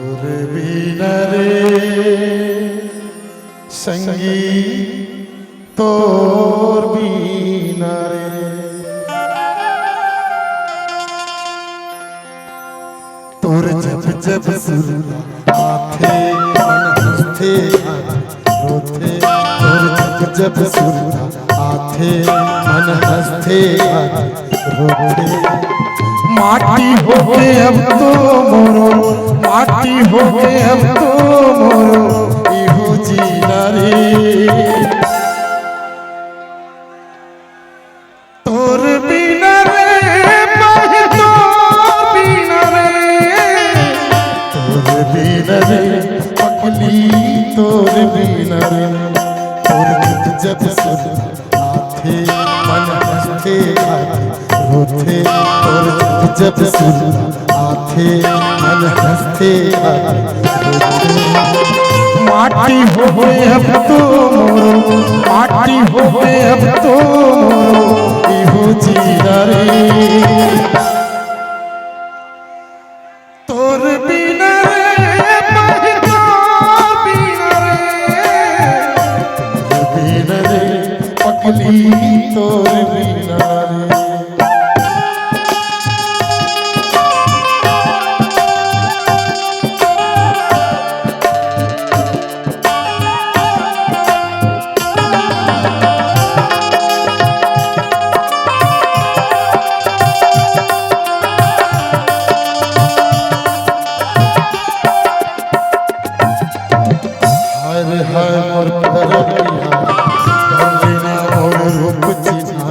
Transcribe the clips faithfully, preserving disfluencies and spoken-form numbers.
तोर बिना रे संगी, तोर बिना रे। तोर जब जब सुरता आथे, मन हंसथे आथे रोथे। तोर जब जब सुरता आथे, मन हंसथे आथे रोथे। माटी होगे अब तो मोरो, माटी होगे अब तो मोरो इहू जीना रे। तोर बिना रे, पही तोर बिना रे, तोर बिना रे, पगली तोर बिना रे। तोर जब जब सुरता आथे, मन हंसथे आथे रोथे। तोर जब जब सुरता आथे, मन हंसथे आथे रोथे। माटी होगे अब तो मोरो, माटी होगे अब तो मोरो इहू जीना रे। तोर बिना रे, पही तोर बिना रे, तोर बिना रे, पगली तोर बिना रे। हाय रे हाय मोर परपिया, कर लेना मोर रूप चिन्हा।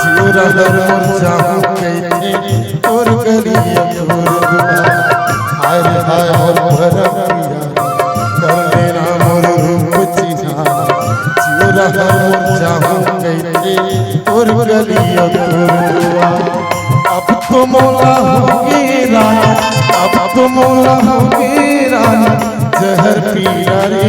जिउरा हर मोर जाहूं कहिथे, तोर गली तोर दुआर। हाय रे हाय मोर परपिया, कर लेना मोर रूप चिन्हा। जिउरा हर मोर जाहूं कहिथे, तोर गली तोर दुआर। अब तो मोला होगे रानी, अब तो मोला होगे रानी, जहर पीना रे।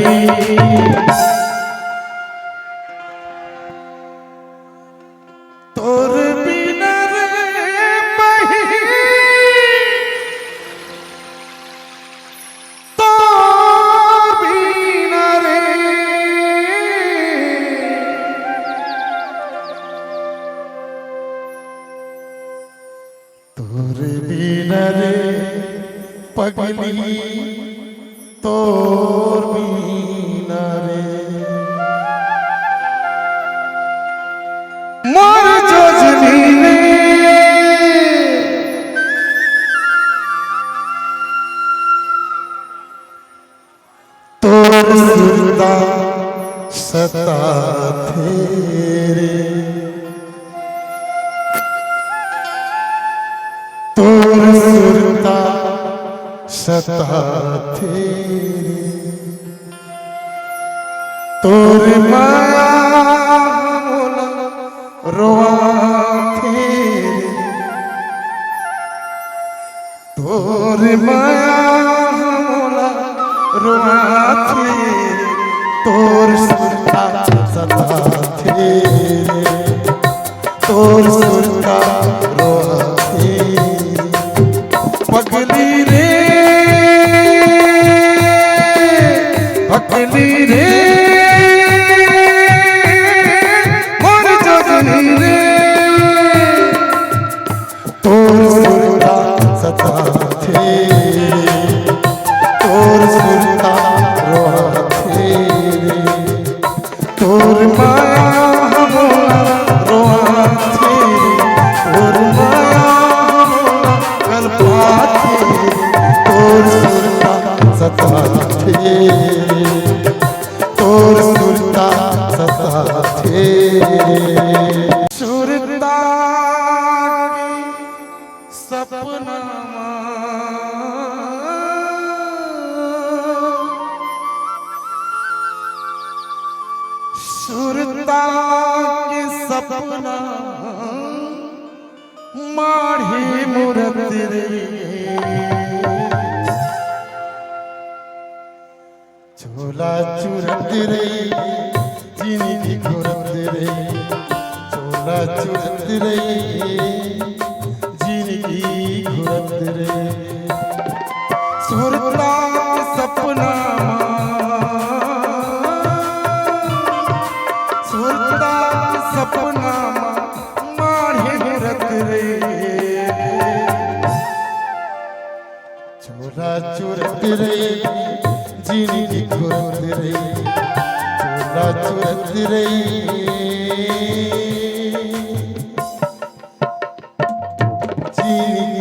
तोर बिना रे पही, तोर बिना रे। तोर बिना रे पगली, तोर बिना रे मोर जोजनी रे। तोर सुरता सताथे रे, तोर सुरता सताथे रे, तोर माया मोला रोवाथे रे। तोर माया मोला रोवाथे, तोर सुरता सताथे रे, तोर सुरता रोवाथे। पगली रे, पगली रे, मोर जोजनी रे। तोर सुरता सताथे, तोर सुरता रोवाथे रे। तोर माया मोला रोवाथे रे, तोर माया मोला कलपाथे रे। तोर सुरता सताथे रे, तोर सुरता सताथे रे। सुरता सपना मा सुरता के सपना माढ़े मुरत रे। चोला चुरत रही, जिनगी घुरत रही। चोला चुरत रही, जिनगी घुरत रही। सुर सुरता सपना मा, सुरता सपना मा, माढ़े रत रही। चोरा चोरत रही, जिनगी घोरत रही। चोरा चोरत रही, जिनगी